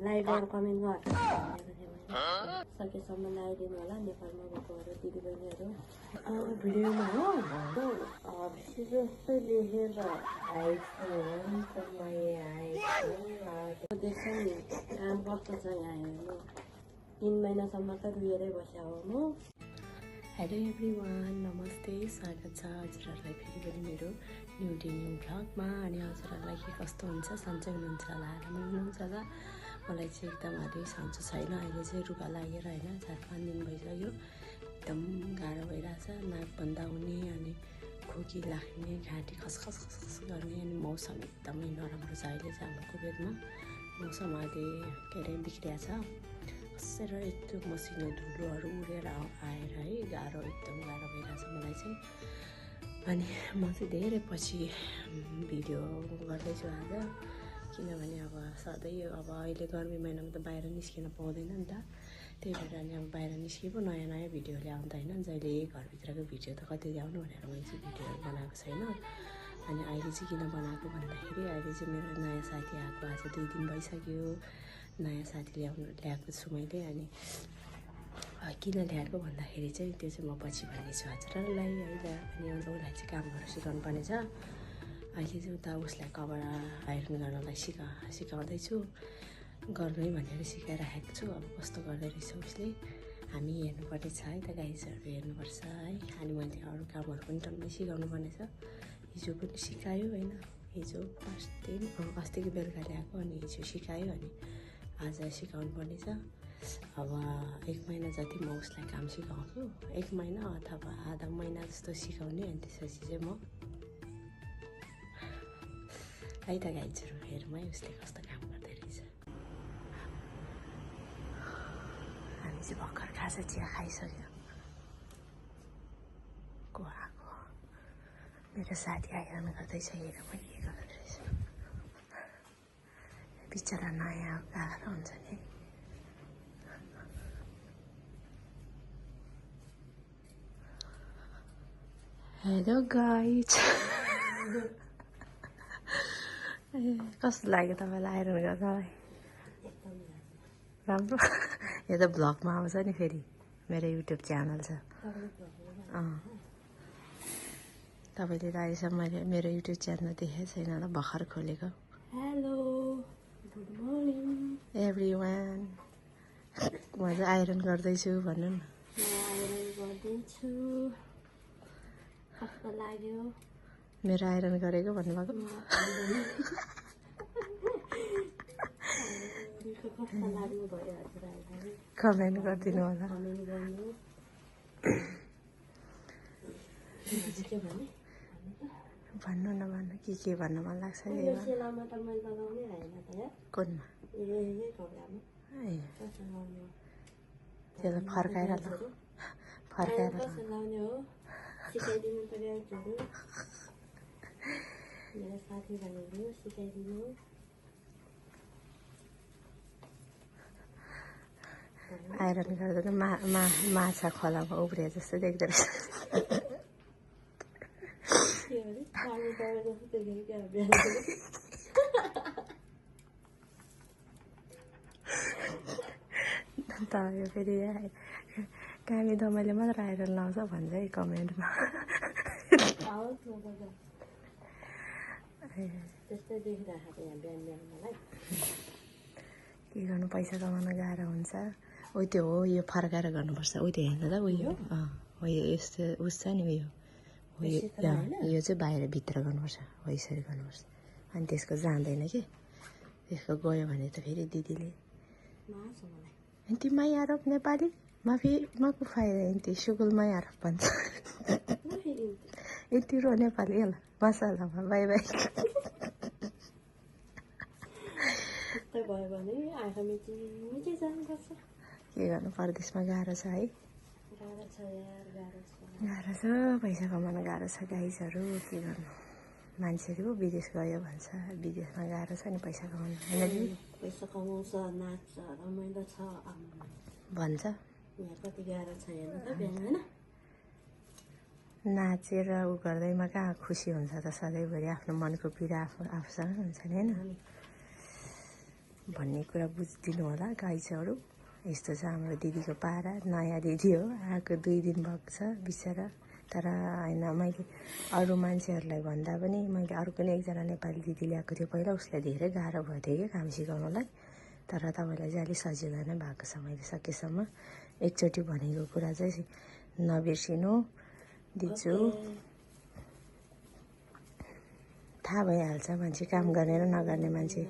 लाइभमा comment गर्नु सकेसम्म लगाइदिनु होला नेपालमा भएकोहरू दिदीबहिनीहरू भिडियोमा हो लेखेर देख्छ नि काम कस्तो छ यहाँ हेर्नु 3 महिनासम्म त रुएरै बस्या हो म। हेलो एभ्रिवान, नमस्ते, स्वागत छ हजुरहरूलाई फेरि पनि मेरो न्यू डे न्यू भ्लगमा। अनि हजुरहरूलाई के कस्तो हुन्छ, सन्चै हुनुहुन्छ होला, राम्रो हुनुहुन्छ होला। मलाई चाहिँ एकदम अलि सन्चो छैन, अहिले चाहिँ रुगा लागेर होइन 4-5 दिन भइसक्यो, एकदम गाह्रो भइरहेछ, नाक बन्द हुने अनि खोकी लाग्ने, घाँटी खसखस खसखस गर्ने। अनि मौसम एकदमै नराम्रो छ अहिले चाहिँ हाम्रो कुवेतमा, मौसम अहिले के अरे बिग्रिया छ कसरी यत्रो मसिनो धुलोहरू उडेर आएर है गाह्रो एकदम गाह्रो भइरहेछ मलाई चाहिँ। अनि म चाहिँ धेरै पछि भिडियो गर्दैछु आज, किनभने अब सधैँ अब अहिले गर्मी महिनामा त बाहिर निस्किन पाउँदैन नि त, त्यही भएर अनि अब बाहिर निस्के पो नयाँ नयाँ भिडियो ल्याउँदा होइन, जहिले घरभित्रको भिडियो त कति ल्याउनु भनेर मैले चाहिँ भिडियोहरू बनाएको छैन। अनि अहिले चाहिँ किन बनाएको भन्दाखेरि अहिले चाहिँ मेरो नयाँ साथी आएको आज 2 दिन भइसक्यो, नयाँ साथी ल्याएको छु मैले। अनि किन ल्याएको भन्दाखेरि चाहिँ त्यो चाहिँ म पछि भन्नेछु हजुरहरूलाई होइन। अनि उसलाई चाहिँ कामहरू सिकाउनु पर्ने छ, अहिले चाहिँ उता उसलाई कभर आइरन गर्नलाई सिकाउँदैछु, गर्नै भनेर सिकाइराखेको छु। अब कस्तो गर्दै रहेछ उसले हामी हेर्नुपर्ने छ है त, गाइजहरू हेर्नुपर्छ है। अनि मैले अरू कामहरू पनि टन्नै सिकाउनु पर्ने छ, हिजो पनि सिकायो होइन, हिजो फर्स्ट दिन अस्तिको बेलुका ल्याएको, अनि हिजो सिकायो, अनि आज सिकाउनु पर्ने छ। अब 1 महिना जति म उसलाई काम सिकाउँछु, 1 महिना अथवा आधा महिना जस्तो सिकाउने, अनि त्यसपछि चाहिँ म है त गाइजहरू हेरौँ है उसले कस्तो काम गर्दै रहेछ। हामी चाहिँ भर्खर खाजा चिया खाइसक्यो, को आएको मेरो साथी आइरहनु गर्दैछ, हेरौँ है के गर्दो रहेछ। बिचरा नयाँ गाह्रो हुन्छ नि। हेलो गाइज, कस्तो लाग्यो तपाईँलाई आइरन गर्नलाई? राम्रो। यो त भ्लगमा आउँछ नि, फेरि मेरो युट्युब च्यानल छ। तपाईँले त अहिलेसम्म मेरो युट्युब च्यानल देखेको छैन होला, भर्खर खोलेको। हेलो गुड मर्निङ एभ्रिवान, म चाहिँ आइरन गर्दैछु भन्नु न। आइरन गर्दैछु, कस्तो लाग्यो मेरो आइरन गरेको भन्नुभएको? कस्तो लाग्नु भयो हजुरहरूलाई कमेन्ट गरिदिनु होला। कमेन्ट गर्नु। के भने भन्नु न, भन्नु के भन्नु मन लाग्छ। सेलामा त मैले लगाउनै होइन त यार। कुनमा? यही कपडामा। ए त्यसलाई फर्काएर ल, फर्काएर कसरी लाउने हो सिकाइदिनु पर्यो हजुर, मेरो साथी भाइहरू सिकाइदिनु। आइरन गर्दा त माछा खोलामा उब्रिए जस्तो देख्दो रहेछ। तपाईँ फेरि कामी दमाईले मात्र आइरन लाउँछ भन्छ है कमेन्टमा। त्यस्तै देखिरहेको यहाँ बिहान बिहान मलाई। के गर्नु, पैसा कमाउन गाह्रो हुन्छ। उयो त्यो हो, यो फर्काएर गर्नुपर्छ। उयो त्यो हेर्नु त, उयो हो यस्तो उस छ नि, उयो यो चाहिँ बाहिर भित्र गर्नुपर्छ, हो यसरी गर्नुपर्छ। अनि त्यसको जाँदैन कि, त्यसको गयो भने त फेरि दिदीले इन्ती माई आरोप नेपाली माफी माको फाइदा इन्ती सुकुलमै आरोप भन्छ। यति रो नेपाली होला मसलामा बाई बाई। भयो भने आँखा मिची जानुपर्छ। के गर्नु, परदेशमा गाह्रो छ है, गाह्रो छ यार, गाह्रो छ, पैसा कमाउन गाह्रो छ गाइजहरू। के गर्नु, मान्छेहरू विदेश गयो भन्छ, विदेशमा गाह्रो छ नि पैसा कमाउनु, होइन? पैसा कमाउँछ, नाच्छ, रमाइलो छ भन्छ। यहाँ कति गाह्रो छ हेर्नु त बिहान, होइन? नाचेर उ गर्दैमा कहाँ खुसी हुन्छ त, सधैँभरि आफ्नो मनको पीडा आफूसँग हुन्छ नि, होइन? भन्ने कुरा बुझिदिनु होला गाइजहरू। यस्तो छ हाम्रो दिदीको पारा। नयाँ दिदी हो, आएको 2 दिन भएको छ बिचरा। तर होइन, मैले अरू मान्छेहरूलाई भन्दा पनि मैले अर्को पनि एकजना नेपाली दिदी ल्याएको थियो पहिला, उसलाई धेरै गाह्रो भएको थियो कि काम सिकाउनलाई। तर तपाईँलाई चाहिँ अलिक सजिलो नै भएको छ। मैले सकेसम्म एकचोटि भनेको कुरा चाहिँ नबिर्सिनु दिजु। थाहा भइहाल्छ मान्छे काम गर्ने र नगर्ने मान्छे।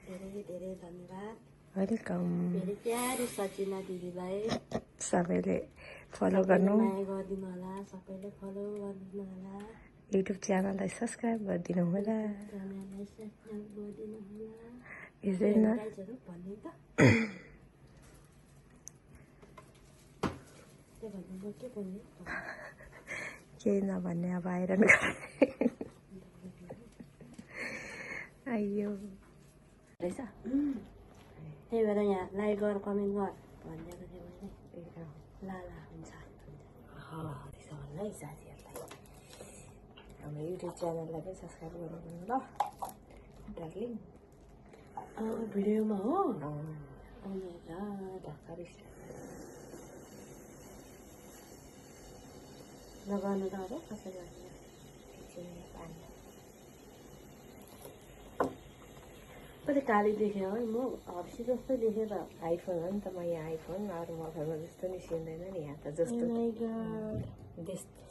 धेरै धेरै धन्यवाद। वेलकम। धेरै प्यारी सचिना दिदीलाई सबैले फलो गर्नु, माया गरिदिनु होला, सबैले फलो गरिदिनु होला, युट्युब च्यानललाई सब्सक्राइब गरिदिनु होला। च्यानललाई सब्सक्राइब गरिदिनु होला। बिर्दैन गाइजहरू भन्ने त के भन्नु, म के भन्ने केही नभन्ने अब आइरन गर्ने। आइयो रहेछ। त्यही भएर यहाँ लाइक गर, कमेन्ट गर भनिदिएको थिएँ मैले। ल ल हुन्छ त्यसो भन्नु है साथीहरूलाई। हाम्रो युट्युब च्यानललाई पनि सब्सक्राइब गर्नु ल डार्लिङ। भिडियोमा हो भर्खर नगर्नु त अब कसरी कति काली देखेँ है, म हप्सी जस्तै देखेँ त। आइफोन हो नि त, म यहाँ आइफोन अरू मोबाइलमा जस्तो निस्किँदैन नि। यहाँ त जस्तो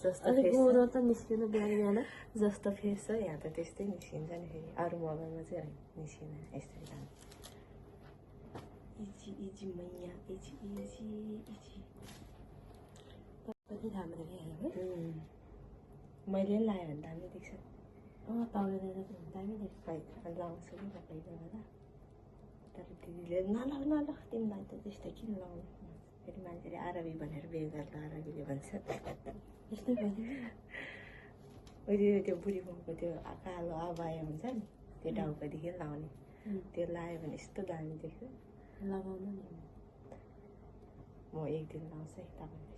जस्तो अलिक गोरो त निस्किनु बिहान बिहान जस्तो फेस छ यहाँ त त्यस्तै निस्किन्छ नि। फेरि अरू मोबाइलमा चाहिँ निस्किँदैन यसरी जानु। इजी इजी मैया इजी इजी इजी। कति राम्रो देखेँ है। मैले पनि लायो भने दामी देख्छ। तपाईँले दामी देख्छ। लाउँछु कि तपाईँले तर दिदीले नलाउ नलाउ, तिमीलाई त त्यस्तै किन लाउनु। फेरि मान्छेले आरबी भनेर बिहे गर्दा आरबीले भन्छ यस्तै भयो। उहिले त्यो बुढी माउको त्यो कालो आबाया हुन्छ नि, त्यो टाउकोदेखि लाउने, त्यो लायो भने यस्तो दामी देख्छ। लगाउनु नि, म एक दिन लाउँछु है तपाईँले।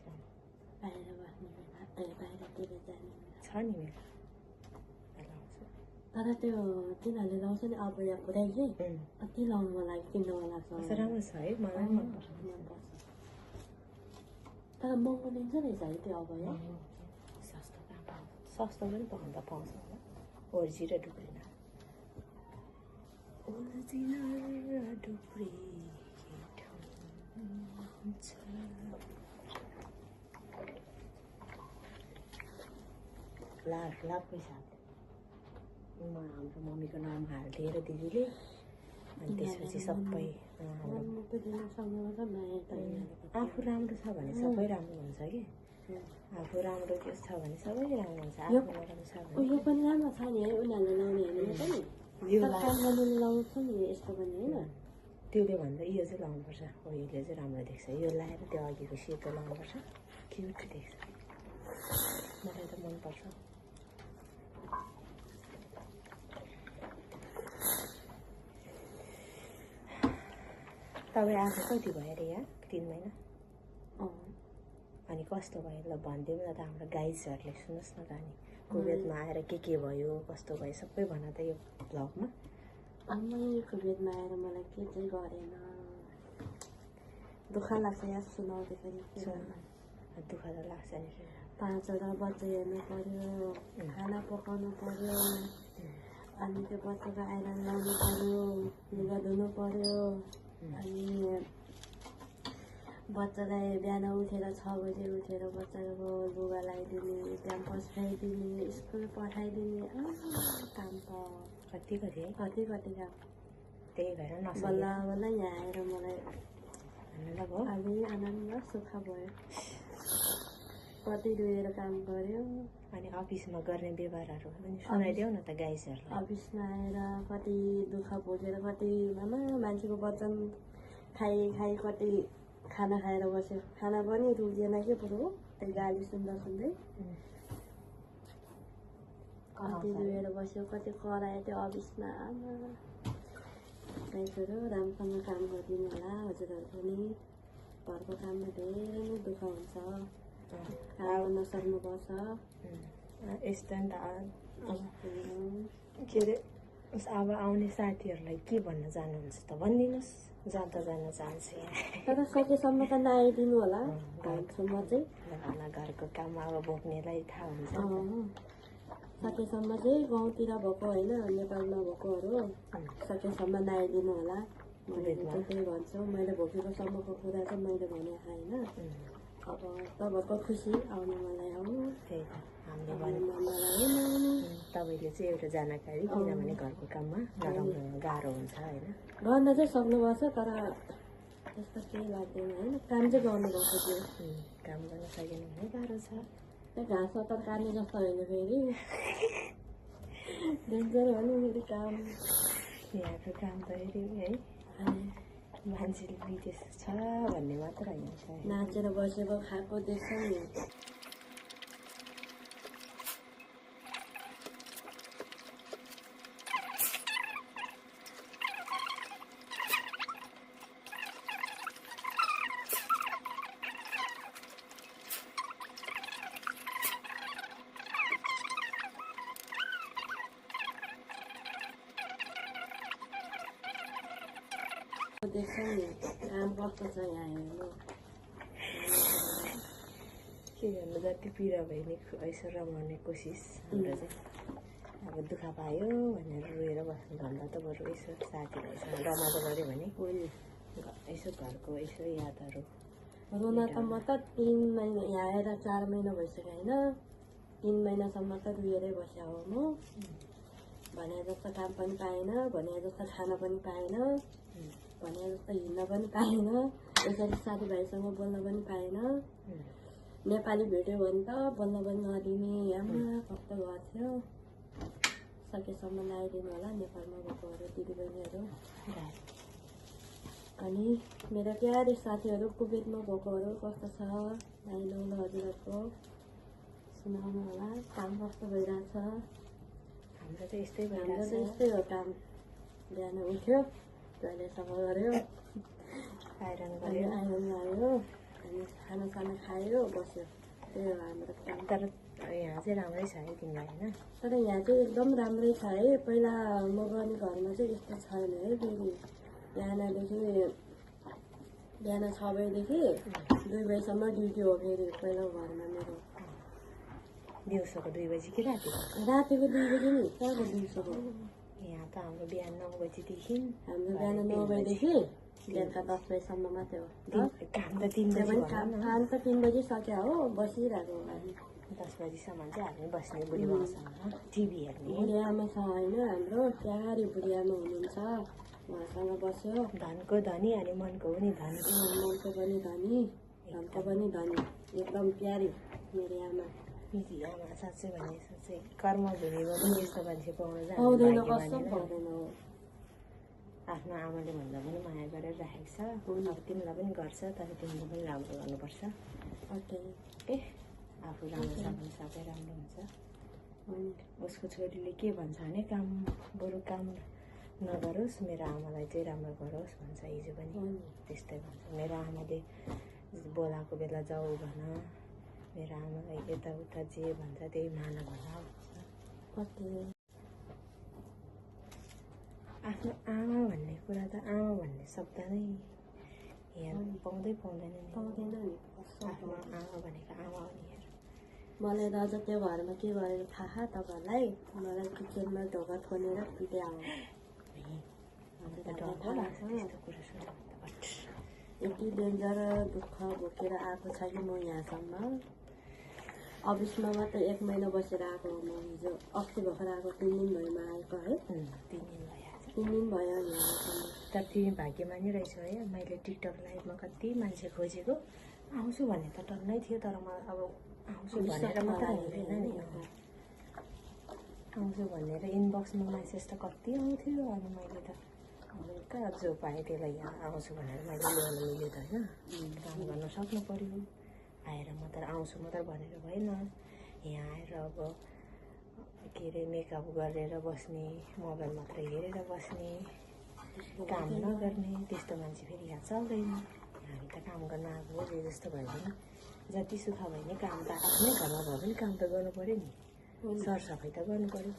बाहिर बस्ने बेला बाहिरतिर जाने छ नि मेरो लाउँछु। तर त्यो तिनीहरूले लाउँछ नि अब यहाँ पुरै कि कति लाउनु मन लाग्यो, किन्नु मन लाग्छ। राम्रो छ है, मलाई पनि मनपर्छ। तर महँगो दिन्छ रहेछ है त्यो अब यहाँ। सस्तो कहाँ पाउँछ, सस्तो पनि पाउँदा पाउँछ होला। ओरिजिनल डुप्रिना लाख पैसा हाम्रो मम्मीको नाम हालिदिएर दिदीले, अनि त्यसपछि सबै आफू राम्रो छ भने सबै राम्रो हुन्छ कि। आफू राम्रो के छ भने सबै राम्रो हुन्छ। आफू नराम्रो छ भने उयो पनि राम्रो छ नि है, उनीहरूले लाउने हेर्नु पनि लाउँछ नि यस्तो पनि होइन। त्यसले भन्दा यो चाहिँ लाउनुपर्छ, हो यसले चाहिँ राम्रो देख्छ। यो लाएर त्यो अघिको सेतो लाउनुपर्छ, क्युट देख्छ। मलाई त मनपर्छ। तपाईँ आएको कति भयो अरे यहाँ? 3 महिना। अनि कस्तो भयो ल भनिदिउँ न त हाम्रो गाइजहरूले। सुन्नुहोस् न त, अनि कुवेतमा आएर के भयो कस्तो भयो सबै भन त यो भ्लगमा। मैले कुवेतमा आएर मलाई के चाहिँ गरेन, दुःख लाग्छ यहाँ सुनाउँदाखेरि। दुःख त लाग्छ नि। 5वटा बच्चा हेर्नु पर्यो, खाना पकाउनु पर्यो, अनि त्यो बच्चाको आइरन लाउनु पर्यो, लुगा धुनु पर्यो, अनि बच्चालाई बिहान उठेर 6 बजे उठेर बच्चाको लुगा लगाइदिने, प्याम्पर्स खुवाइदिने, स्कुल पठाइदिने। काम त कति काम। त्यही भएर बल्ल बल्ल यहाँ आएर मलाई अलि आनन्द सुख भयो। कति रोएर काम गर्यो। अनि अफिसमा गर्ने व्यवहारहरू पनि सुनाइदेऊ न त गाइजहरूलाई। अफिसमा आएर कति दुःख भोगेर, कति मान्छेको वचन खाइ कति खाना खाएर बस्यो। खाना पनि रुच्दैन के पुरो त्यो गाली सुन्दा सुन्दै। कति रोएर बस्यो, कति करायो त्यो अफिसमा। गाइजहरू राम्रोसँग काम गरिदिनु होला हजुरहरू पनि। घरको काममा धेरै नै दुःख हुन्छ, काम नसक्नुपर्छ। यस्तो नि त के अरे अब आउने साथीहरूलाई के भन्न चाहनुहुन्छ त भनिदिनुहोस्, जान चाहन्छु यहाँ। तर सकेसम्म त नआइदिनु होला भन्छु म चाहिँ। घरको काम अब बोक्नेलाई थाहा हुन्छ। सकेसम्म चाहिँ गाउँतिर भएको होइन, नेपालमा भएकोहरू सकेसम्म नआइदिनु होला। मैले चाहिँ त्यही भन्छु। मैले भोकेको सम्मको कुरा चाहिँ मैले भने होइन। अब तपाईँहरूको खुसी आउनु मलाई आउनु, त्यही त हामीले मलाई आउनु। तपाईँले चाहिँ एउटा जानकारी, किनभने घरको काममा नराम्रो गाह्रो हुन्छ होइन। गर्न चाहिँ सक्नुपर्छ, तर त्यस्तो केही लाग्दैन होइन। काम चाहिँ गर्नुपर्छ। त्यो काम गर्न सकेन भने गाह्रो छ। त्यो घाँस तर काट्ने जस्तो होइन फेरि डेन्जर हो नि फेरि काम। यहाँको काम त हेऱ्यो है, मान्छेले विदेश छ भन्ने मात्र होइन, नाचेर बसेको खाएको देख्छ नि। देख्छ नि काम कस्तो छ यहाँ हेर्नु। के गर्नु, जति पीडा भए नि यसो रमाउने कोसिस हाम्रो चाहिँ। अब दुःख पायो भनेर रोएर बस्नुभन्दा त बरु यसो साथीभाइसँग रमाइलो गऱ्यो भने यसो घरको यसो यादहरू। रुन त म त 3 महिना यहाँ आएर 4 महिना भइसक्यो होइन। 3 महिनासम्म त रुएरै बस्या हो म। भने जस्तो काम पनि पाएन, भने जस्तो खान पनि पाएन, भने जस्तो हिँड्न पनि पाएन, यसरी साथीभाइसँग बोल्न पनि पाएन। नेपाली भेट्यो भने त बोल्न पनि नदिने, आमा कस्तो गर्थ्यो। सकेसम्म नआइदिनु होला नेपालमा भएकोहरू दिदीबहिनीहरू। अनि मेरो प्यारे साथीहरू कुवेतमा भएकोहरू कस्तो छ आइनौ ल हजुरहरूको सुनाउनु होला। काम कस्तो भइरहेछ? हाम्रो त यस्तै हाम्रो त यस्तै हो काम। बिहान उठ्यो, जहिले सफा गऱ्यो, आइरन अनि आइरन गऱ्यो, अनि खानासाना खायो, बस्यो। त्यही हो हाम्रो काम। तर यहाँ चाहिँ राम्रै छ है तिमीलाई होइन। तर यहाँ चाहिँ एकदम राम्रै छ है। पहिला म गर्ने घरमा चाहिँ यस्तो छैन है। फेरि बिहानदेखि बिहान 6 बजीदेखि 2 बजीसम्म ड्युटी हो फेरि पहिला घरमा मेरो। दिउँसोको 2 बजी कि रातिको? रातिको 2 बजी नि, कहाँको दिउँसोको? यहाँ त हाम्रो बिहान 9 बजीदेखि हाम्रो बिहान 9 बजीदेखि बेलुका 10 बजीसम्म मात्रै हो। काम त 3 बजी काम त 3 बजी सक्यो हो, बसिरहेको हो हामी। 10 बजीसम्म चाहिँ हामी बस्ने बुढीमासँग टिभी हेर्ने। बुढी आमा छ होइन हाम्रो, प्यारी बुढी आमा हुनुहुन्छ, उहाँसँग बस्यो। धनको धनी अनि मनको पनि धनी। मनको पनि धनी, धनको पनि धनी, एकदम प्यारी मेरो आमा। मिजी आमा साँच्चै भने साँच्चै कर्म भुगेको पनि यस्तो मान्छे पाउन पाउँदैन, कस्तो पाउँदैन हो। आफ्नो आमाले भन्दा पनि माया गरेर राखेको छ। अब तिमीलाई पनि गर्छ, तर तिमीले पनि राम्रो गर्नुपर्छ। ए आफू राम्रो छ भने सबै राम्रो हुन्छ। उसको छोरीले के भन्छ भने काम बरु काम नगरोस्, मेरो आमालाई चाहिँ राम्रो गरोस् भन्छ। हिजो पनि त्यस्तै भन्छ। मेरो आमाले बोलाएको बेला जाऊ भन, मेरो आमालाई यताउता जे भन्छ त्यही मान भन भन्छ। आफ्नो आमा भन्ने कुरा त आमा भन्ने शब्द नै यहाँ पाउँदैन नि। आफ्नो आमा भनेको आमा हो नि। मलाई त अझ त्यो घरमा के गरेर थाहा तपाईँहरूलाई? मलाई किचनमा ढोका खोलेर पिटे आयो। यति डेन्जर दुःख बोकेर आएको छ कि म यहाँसम्म। अफिसमा मात्र 1 महिना बसेर आएको हो म। हिजो अस्ति भर्खर आएको, 3 दिन भयो म आएको है। 3 दिन भयो यहाँसम्म। तर तिमी भाग्यमानी रहेछौ है। मैले टिकटक लाइभमा कति मान्छे खोजेको आउँछु भन्ने त टन्नै थियो, तर म अब आउँछु भनेर मात्र हुँदैन नि। आउँछु भनेर इनबक्समा मेसेज त कति आउँथ्यो। अनि मैले त कहाँ जो पाएँ त्यसलाई यहाँ आउँछु भनेर मैले ल्याउनु मिल्यो त होइन। काम गर्न सक्नु पऱ्यो। आएर मात्र आउँछु मात्र भनेर भएन। यहाँ आएर अब के अरे मेकअप गरेर बस्ने, मोबाइल मात्र हेरेर बस्ने, काम नगर्ने, त्यस्तो मान्छे फेरि यहाँ चल्दैन। हामी त काम गर्न आएको हो, जे जस्तो भयो भने जति सुख भयो भने काम त आफ्नै घरमा भयो भने काम त गर्नु पऱ्यो नि। सरसफाइ त गर्नु पऱ्यो।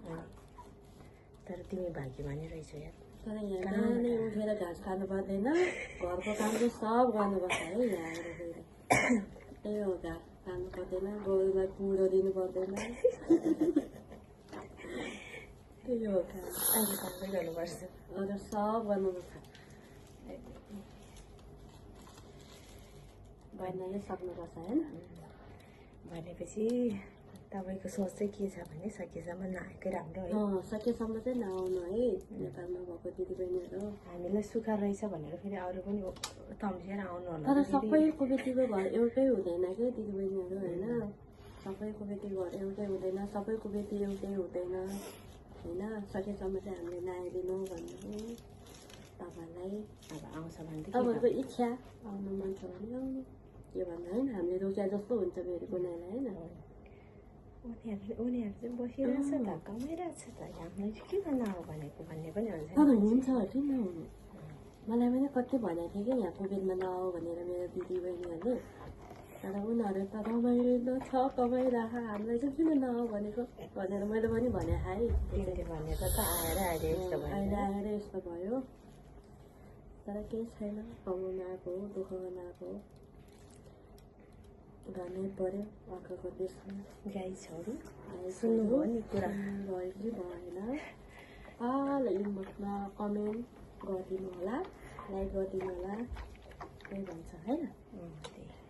अनि तर तिमी भाग्यमानी रहेछौ यार। तर यहाँ बिहानै उठेर घाँस खानु पर्दैन, घरको काम चाहिँ सब गर्नुपर्छ है यहाँ आएर फेरि। त्यही हो, घाँस खानु पर्दैन, गोरुलाई कुँडो दिनु पर्दैन। त्यही हो काम। अरू काम पनि गर्नुपर्छ। अरू सब गर्नुपर्छ। गर्नै सक्नुपर्छ होइन। भनेपछि तपाईँको सोच चाहिँ के छ भने सकेसम्म नआएकै राम्रो है। सकेसम्म चाहिँ नआउनु है नेपालमा भएको दिदीबहिनीहरू। हामीलाई सुख रहेछ भनेर फेरि अरू पनि तम्सिएर आउनु होला। तर सबैको बेटीको घर एउटै हुँदैन क्या दिदीबहिनीहरू होइन। सबैको बेटी घर एउटै हुँदैन, सबैको बेटी एउटै हुँदैन होइन। सकेसम्म चाहिँ हामीले नआइदिनु भन्नु तपाईँहरूलाई। अब आउँछ भने तपाईँहरूको इच्छा, आउनु मन छ भने आउनु, के भन्नु होइन। हामीले रोक्या जस्तो हुन्छ फेरि कुनैलाई होइन। उनीहरू चाहिँ बसिरहेछ त, कमाइरहेछ त, हामीलाई चाहिँ के गर्न आऊ भनेको भन्ने पनि हुन्छ। तर हुन्छ किन नहुनु। मलाई पनि कति भनेको थियो कि यहाँ कोभिडमा नआऊ भनेर मेरो दिदीबहिनीहरूले। तर उनीहरू त रमाइलो छ, कमाइराख, हामीलाई चाहिँ किन नआऊ भनेको भनेर मैले पनि भने है। तिमीले भनेर त आएर अहिले यस्तो भयो। अहिले आएर यस्तो भयो। तर केही छैन, कमाउन आएको हो, दुःख गर्न आएको हो, गर्नै पर्यो अर्काको देशमा। गाई छोरी सुन्नुभयो नि कुरा भयो कि भएन। इन्बक्समा कमेन्ट गरिदिनु होला, लाइक गरिदिनु होला, त्यही भन्छ होइन।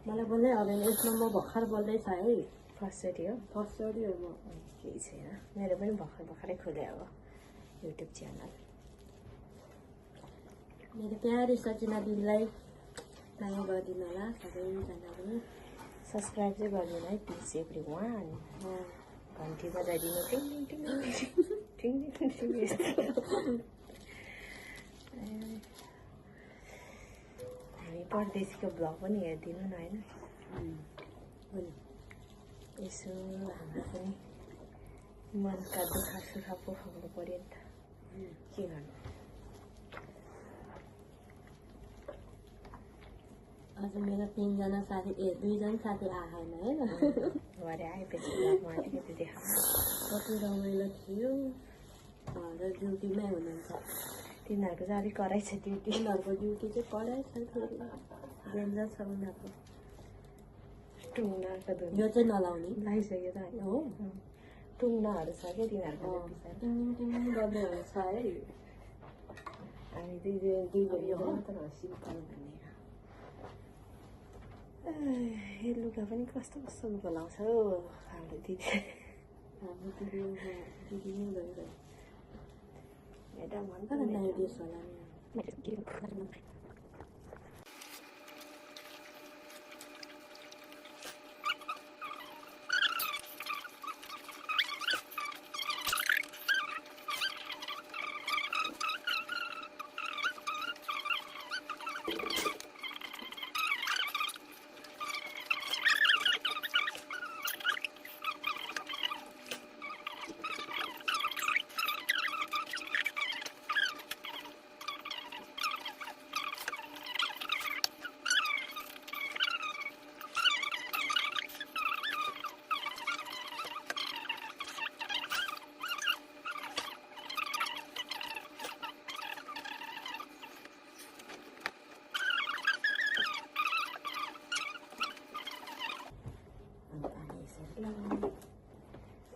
मलाई बोल्नै आउँदैन, यसमा म भर्खर बोल्दैछ है। फर्स्टचोटि हो। फर्स्टचोटि हो म। केही छैन, मेरो पनि भर्खरै खोले हो युट्युब च्यानल। मेरो प्यारी सचिना दिदीलाई माया गरिदिनु होला सबैजनाले। सब्सक्राइब चाहिँ गरिदिनु है प्लिज एभ्री वान। घन्टी बजाइदिनु टिङ टिङ टिङ टिङ टिङ हामी परदेशीको भ्लग पनि हेरिदिनु न होइन। यसो हाम्रो पनि मनका दुःख सुख पोखाउनु पर्यो नि त, के गर्नु। आज मेरो 3जना साथी 2जना साथी आएन होइन। भरे आएपछि भ्लगमा अलिकति देखा कति रमाइलो थियो। उहाँहरू ड्युटीमै हुनुहुन्छ। तिनीहरूको चाहिँ अलिक कराइ छ ड्युटी। उनीहरूको ड्युटी चाहिँ कराइ छ, फेरि डेन्जर छ उनीहरूको। टुङ्नाको दुध यो चाहिँ नलाउने लगाइसक्यो त होइन हो। टुङ्नाहरू छ क्या तिनीहरूको गर्दै हुन्छ है। हामी दुई बजी मात्र हो सिम्पल भन्ने। यो लुगा पनि कस्तो कस्तो लुगा लाउँछ हौ हाम्रो दिदी। हाम्रो दिदी नै गइरह्यो। एउटा मन तर नयाँ देश होला नि।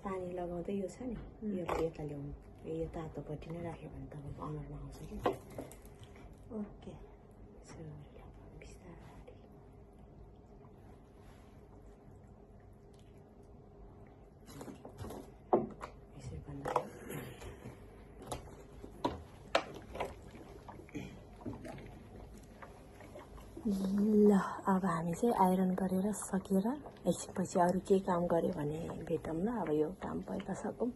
पानी लगाउँदै यो छ नि, यो यता ल्याउनु, यो तातोपट्टि नै राख्यो भने तपाईँको अनुहारमा आउँछ कि। ओके बिस्तारै यसरी भन्दा ल अब हामी चाहिँ आइरन गरेर सकेर एकछिनपछि अरू केही काम गऱ्यो भने भेटौँ ल। अब यो काम पहिला सकौँ,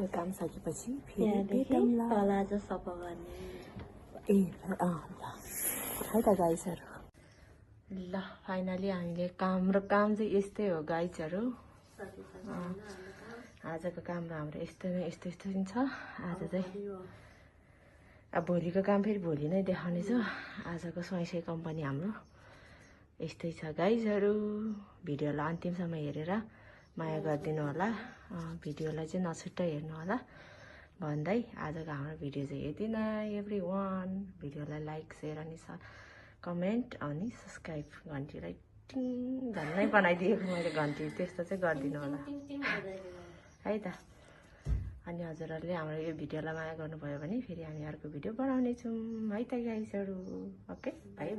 यो काम सकेपछि फेरि भेटौँ ल। तल चाहिँ सफा गर्ने। ए ल है त गाइजहरू। ल फाइनली हामीले काम चाहिँ यस्तै हो गाइजहरू। आजको काम हाम्रो यस्तो नै छ। आज चाहिँ अब भोलिको काम फेरि भोलि नै देखाउनेछु। आजको स्वाइसै कम्पनी हाम्रो यस्तै छ गाइजहरू। भिडियोलाई अन्तिमसम्म हेरेर माया गरिदिनु होला। भिडियोलाई चाहिँ नछुट्टै हेर्नु होला। भन्दै आजको हाम्रो भिडियो चाहिँ यति नै एभ्रीवान। भिडियोलाई लाइक सेयर अनि कमेन्ट अनि सब्सक्राइब घन्टीलाई टिङ झन्नै बनाइदिएको मैले घन्टी त्यस्तो चाहिँ गरिदिनु होला है त। अनि हजुरहरूले हाम्रो यो भिडियोलाई माया गर्नुभयो भने फेरि हामी अर्को भिडियो बनाउने छौँ है त गाइसहरू। Okay by by.